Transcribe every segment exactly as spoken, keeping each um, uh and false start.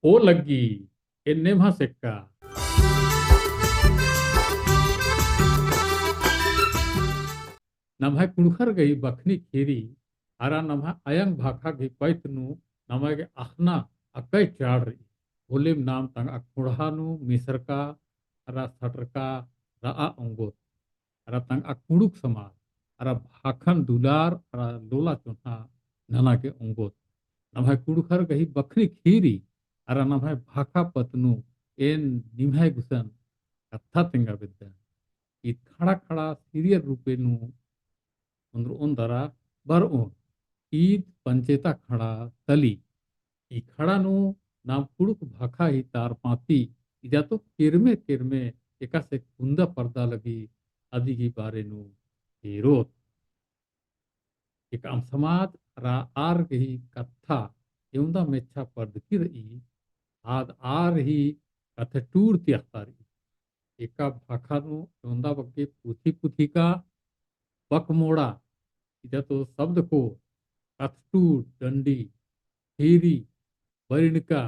ओ लग्गी, एन्ने महा सेक्का। नम्है कुँड़ुख़र गही बखनी ख़ीरी अरा नम्है अयंग भाखा गही पैत नू नम्है गे अख़ना अकय चाड़ रई। होलेम नाम तंगआ ख़ोंड़हा नू मिसरका अरा सटरका रआ ओंगोत। अरा तंगआ कुँड़ुख़ समाज अरा भाखन दुलार अरा लोला चोन्हा नना गे ओंगोत। नम्है कुँड़ुख़र गही बखनी ख़ीरी अरा नम्है भाखा पत्त नू एन निम्है गुसन कत्था तेंगा बेद्दन। ईद खड़ा खड़ा serial रूपे नू ओन्द्रओन दरा बरओन। ईद पंचेता खड़ा तली। ई खड़ा नू नाम कुँड़ुख़ भाखा ही तार पाती इजा तो केरमे केरमे एकासे कुन्दा परदा लगी अदी ही बारे नू हेरोत। एकअम समाज अरा आर गही कत्था एवंदा मेच्छा परदकी रई, आद आर ही कत्थटूड़ ती अख़ता रई। एका भाखा नू एवंदा बग्गे पुथी पुथिका बकमोड़ा, इदा तो शब्दकोस, कत्थटूड़, डंडी, ख़ीरी, बरिनका,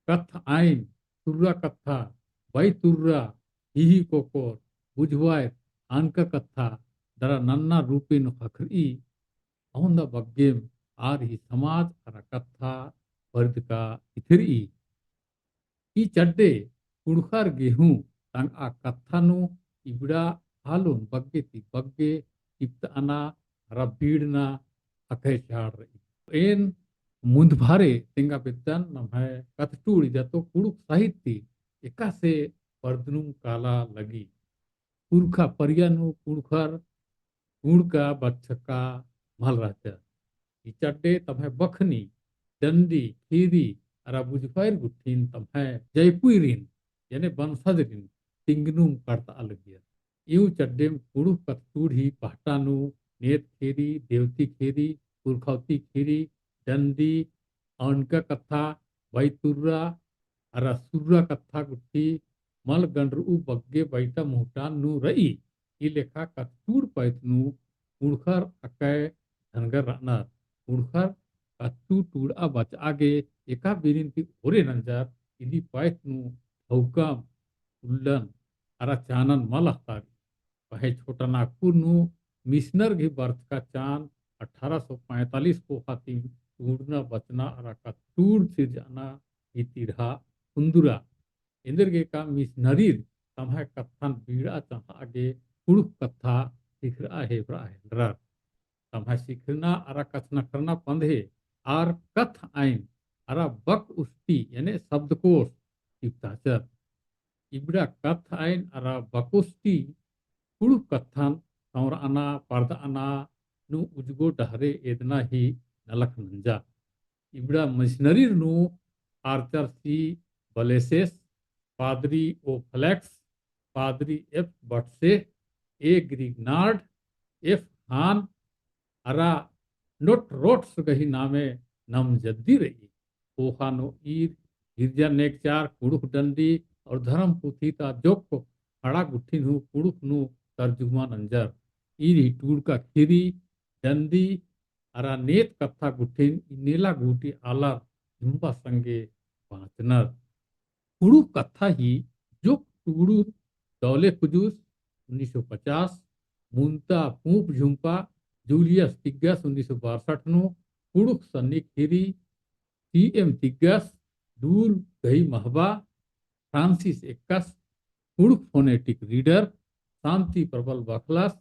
कत्थ आइन, सुर्रा कत्था, बई तुर्रा, हिही कोकोर, बुझवायर, अनका कत्था, दरा नन्ना रूपे नू ख़क्खरई, अवंदा बग्गेम आर ही समाज अरा कत्था परदका इथिरई। ई चड्डे कुँड़ुख़र गे हूँ तंगआ कत्था नू इबड़ा हालोन बग्गे ती बग्गे तिप्तअना अरा बीड़ना अकय चाड़ रई। एन मुन्दभारे तेंगा बेद्दन नम्है कत्थटूड़ इजा तो कुँड़ुख़ साहित्य एकासे परदनुम काला लगी। पुरखा परिया नू कुँड़ुख़र कुँड़ुख़ बछका मल रहचर। ई चड्डे तम्है बखनी, डंडी, ख़ीरी, अरा बुझवायर गुट्ठिन तम्है जयपुइरिन, याने बंसजरिन, तिंगनुम कड़तआ लगियर। इउ चड्डेम कुँड़ुख़ कत्थटूड़ ही पहटा नू नेत ख़ीरी, देवती ख़ीरी, पुरखौती ख़ीरी, डंडी, अनका कत्था, बई तुर्रा, अरा सुर्रा कत्था गुट्ठी मल गंडरऊ बग्गे बइटा मुहटा नू रई। ई लेखा कत्थटूड़ पैत नू कुँड़ुख़र अकय झनगर रअनर। कुँड़ुख़र कत्थटूड़ टूड़आ बचआ गे एका बिरिन ती ओरे नंजर, इदी पैत नू धौकम उल्लन अरा चानन मल अख़तारी। पहें छोटा नागपुर नू मिशनर गही बरचका चान अठारह सौ पैंतालीस कोहा तिम टूड़ना बचना अरा कत्थटूड़ सिरजअना ही तिरहा कुन्दुरा। एन्देरगे का मिशनरीर तम्है कत्थन बीड़ा चंदआ गे कुँड़ुख़ कत्था सिखरआ हेबरआ हेलरर। तम्है सिखरना अरा कछनखरना पंधे आर कत्थ आइन अरा बक उस्टी याने शब्दकोश तिप्ताचर। इबड़ा कत्थ आइन अरा बक उस्टी कुँड़ुख़ कत्थन संवरअना परदअना नू उजगो डहरे एदना ही नलख नंजा। इबड़ा मिशनरीर नू आर्थर सी बलेसेस, पादरी ओ फ्लेक्स, पादरी एफ बटसे, ए ग्रिगनार्ड, एफ हान, अरा नोट रोट्स गही नामे नम जद्दी रई। कोहा नू ईर गिरजा नेगचार कुँड़ुख़ डंडी और धर्म पुथी ता जोक्क खड़ा गुट्ठिन हूँ कुँड़ुख़ नू तर्जुमा नंजर। ईर ही टूड़का ख़ीरी, डंडी अरा नेत कत्था गुट्ठिन इन्नेला गूटी आलर हिम्बा संगे बाँचनर। कुँड़ुख़ कत्था ही जोक्क टूड़ुर दौले कुजूस उन्नीस सौ पचास, मुन्ता पूँप झुम्पा जूलियस तिग्गस उन्नीस सौ बासठ नू, कुँड़ुख़ सन्नी ख़ीरी टी एम तिग्गस, डूल गही महबा, फ्रांसिस एक्कस, कुँड़ुख़ phonetic reader, शांति प्रबल बखलस,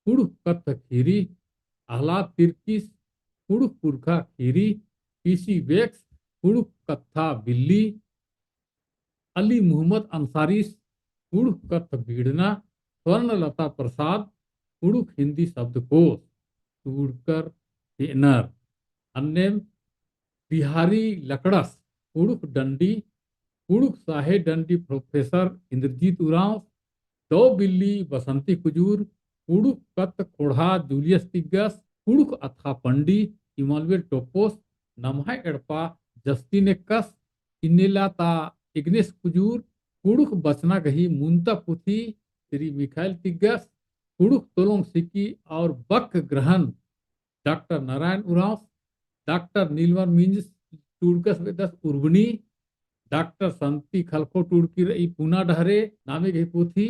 कुँड़ुख़ कत्थ ख़ीरी, अहलाद तिर्किस, कुँड़ुख़ पुरखा ख़ीरी, पी सी वेक्स, कुँड़ुख़ कत्था बिल्ली, अली मुहम्मद अंसारिस, कुँड़ुख़ कत्थ बीड़ना, स्वर्णलता प्रसाद, कुँड़ुख़ हिंदी शब्दकोश, टूड़कर हेनर। अन्नेम बिहारी लकड़स, कुँड़ुख़ डंडी, कुँड़ुख़ साहे डंडी प्रोफेसर इंद्रजीत उराँव, दौ बिल्ली बसंती कुजूर, कुँड़ुख़ कत्थ ख़ोंड़हा जूलियस तिग्गस, कुँड़ुख़ अत्था पंडी इमानुएल टोप्पोस, नम्है एड़पा जस्टिन एक्कस, इन्नेला ता एग्नेस कुजूर, कुँड़ुख़ बचना गही मुन्ता पुथी श्री मिखाइल तिग्गस, कुँड़ुख़ तोलोंग सिकी और बक ग्रहण डॉक्टर नारायण उराँवस, डॉक्टर नीलमर मिंज टूड़कस बेद्दस उर्बनी, डॉक्टर संती खलखो टूड़की रई पूना डहरे नामे गही पोथी,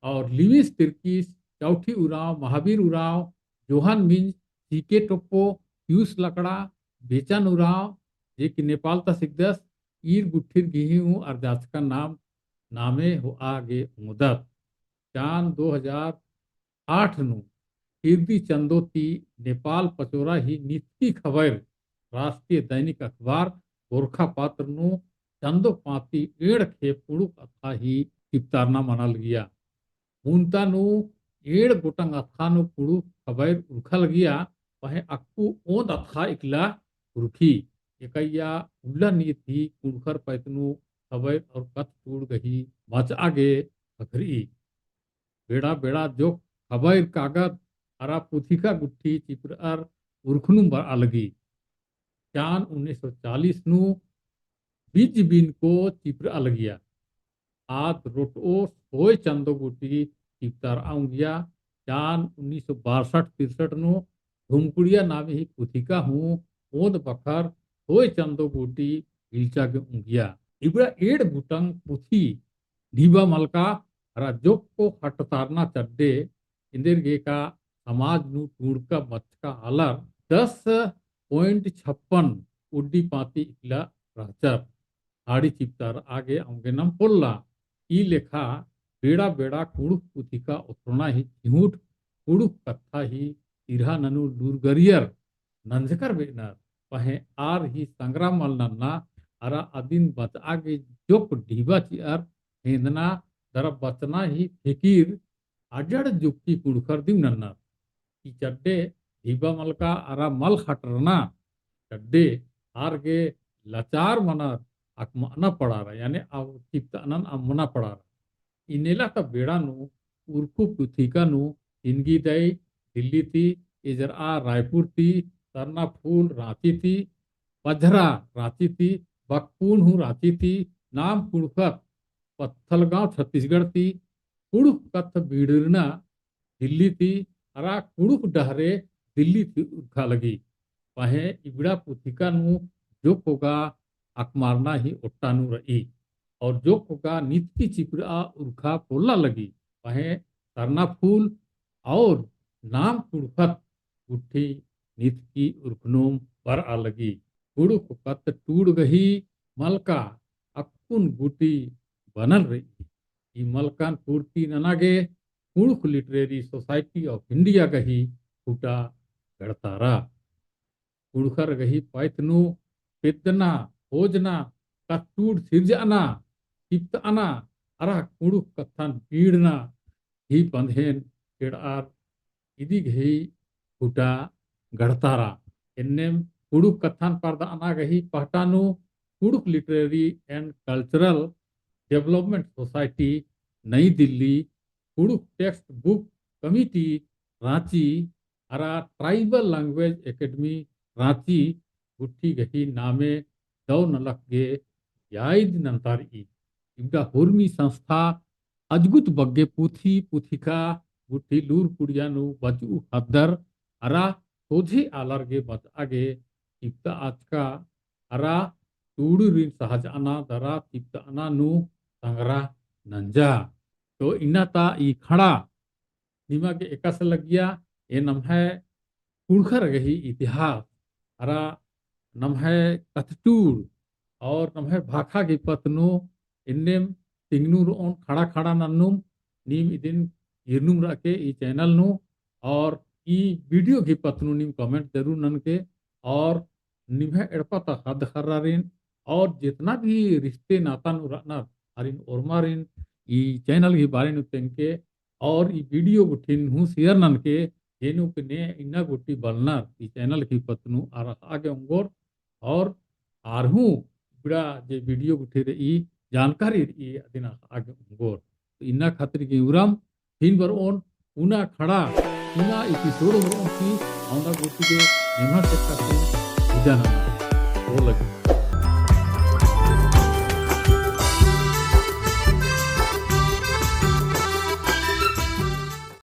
और लिविस तिर्कीस, चौठी उराँव, महावीर उराँव, जोहान मिंज, सीके टोप्पो, पियूस लकड़ा, बेचन उराँव, जे कि नेपाल ता सिकदस, ईर गुट्ठिर गही हूँ अरजाचका नाम, नामे होआ गे ओंगदत। चान दो हजार आठ नू हिरदी चंदो ती नेपाल पचोरा ही नितकी खबैर राष्ट्रीय दैनिक अखबार गोरखापत्र नू चंदो पाती एंड़ खेप कुँड़ुख़ अतख़ा ही चिपतारना मना लगिया। मुन्ता नू एंड़ गोटंग अतख़ा नू कुँड़ुख़ खबैर उरखा लगिया, पहें अक्कु ओन्द अतख़ा इकला उरखी। एकैया उल्ला नीत ही कुँड़ुख़र पैत नू खबैर और कत्थ टूड़ गही बचआ गे ख़क्खरई। बेड़ा बेड़ा जोक्क खबैर कागद अरा पुथिका गुट्ठी चिपरअर उरखनुम बरआ लगी। चान उन्नीस सौ चालीस नू बिज्ज बिनको चिपरआ लगिया। आद रोटओ सोय चंदो गूटी चिपतारआ ओंगिया। चान उन्नीस सौ बासठ तिरसठ नू धुमकुड़िया नामे ही पुथिका हूँ ओन्द बखर सोय चंदो गूटी बिल्चा गे ओंगिया। इबड़ा एंड़ गुटंग पुथी ढिबा मलका अरा जोक्को ख़ट्टतारना चड्डे, एन्देरगेका समाज नू टूड़का बचका आलर दस point छप्पन उड्डी पाती इकला रहचर। आड़ी चिपतारआ गे अवंगे नम पोल्ला। ई लेखा बेड़ा बेड़ा कुँड़ुख़ पुथिका ओथरना ही चिहुट कुँड़ुख़ कत्था ही सिरहा ननू लूरगरियर नंजकर बेनर, पहें आर ही संग्रा मल नन्ना अरा अदिन बचआ गे जोक्क ढिबा चिअर हेंदना दरा बचना ही फिकिर अड्डड़ जुक्की कुँड़ुख़र दिम नन्नर। ई चड्डे ढिबा मलका अरा मल ख़ट्टरना चड्डे आर गे लचार मनर अकमअना पड़ारा, याने अव चिपतअनन अम्मना पड़ारा। इन्नेला ता बेड़ा नू उरखू पुथिका नू तिनगी दई दिल्ली ती, एजरआ रायपुर ती, सरना फूल राँची ती, पझरा राँची ती, बकपून हूँ राँची ती, नाम कुँड़ुख़त पत्थलगाँव छत्तीसगढ़ ती, कुँड़ुख़ कत्थ बीड़रना दिल्ली ती, अरा कुँड़ुख़ डहरे दिल्ली ती उरखा लगी। पहें इबड़ा पुथिका नू जोक्क गा अकमारना ही ओट्टा नू रई। और जोक्क गा नितकी चिपरआ उरखा पोल्ला लगी। पहें सरना फूल और नाम कुँड़ुख़त गुट्ठी नितकी उरखनुम बरआ लगी। कुँड़ुख़ कत्थ टूड़ गही मलका अक्कुन गूटी बनल रई। ई मलकन पूर्ति नना गे कुँड़ुख़ Literary Society of India गही खूँटा गड़तारा। कुँड़ुख़र गही पैत नू पेद्दना, खोजना, कत्थ टूड़ सिरजअना, चिपतअना, अरा कुँड़ुख़ कत्थन बीड़ना ही बंधेन केड़आर इदी गही खूँटा गड़तारा। एन्नेम कुँड़ुख़ कत्थन परदअना गही पहटा नू कुँड़ुख़ Literary and Cultural Development Society, नई दिल्ली, कुँड़ुख़ Text Book Committee, राँची, अरा Tribal Language Academy, राँची, गुट्ठी गही नामे दौ नलख गे याइद नन्तारई। इबड़ा हुरमी संस्था अजगुत बग्गे पुथी पुथिका गुट्ठी लूर कुड़िया नू बचऊ ख़द्दर अरा सोझे आलर गे बचआ गे चिपतआचका अरा टूड़रिन सहजअना दरा चिपतअना नू संग्रा नंजा। तो इन्ना ता ई खड़ा निमा गे एकासे लगिया, ए नम्है कुँड़ुख़र गही इतिहास अरा नम्है कत्थटूड़ और नम्है भाखा गही पत्त नू एन्नेम तिंगनुम रओन, खड़ा खड़ा नन्नुम। नीम इदिन ईरनुम रअके ई channel नू और ई video गही पत्त नू नीम comment जरूर ननके और निम्है एड़पा ता ख़द्द ख़र्रारिन और जेतना भी रिश्ते नाता नू रअनर आरिन ओर्मारिन ई channel गही बारे नू तेंगके और ई video गुट्ठिन हूँ share ननके, जेनु के ने इन्ना गुट्ठी बलनर ई channel गही पत्त नू अरखआ गे ओंगोर और आर हूँ इबड़ा जे video गुट्ठी रई जानकारी रई अदिन अरखआ गे ओंगोर। तो इन्ना खातिर गे उराम फिन बरओन पुना खड़ा पुना episode बरओन की औंदा गुट्ठी गे निम्है सेक्का से विदा नना। ओ लगे।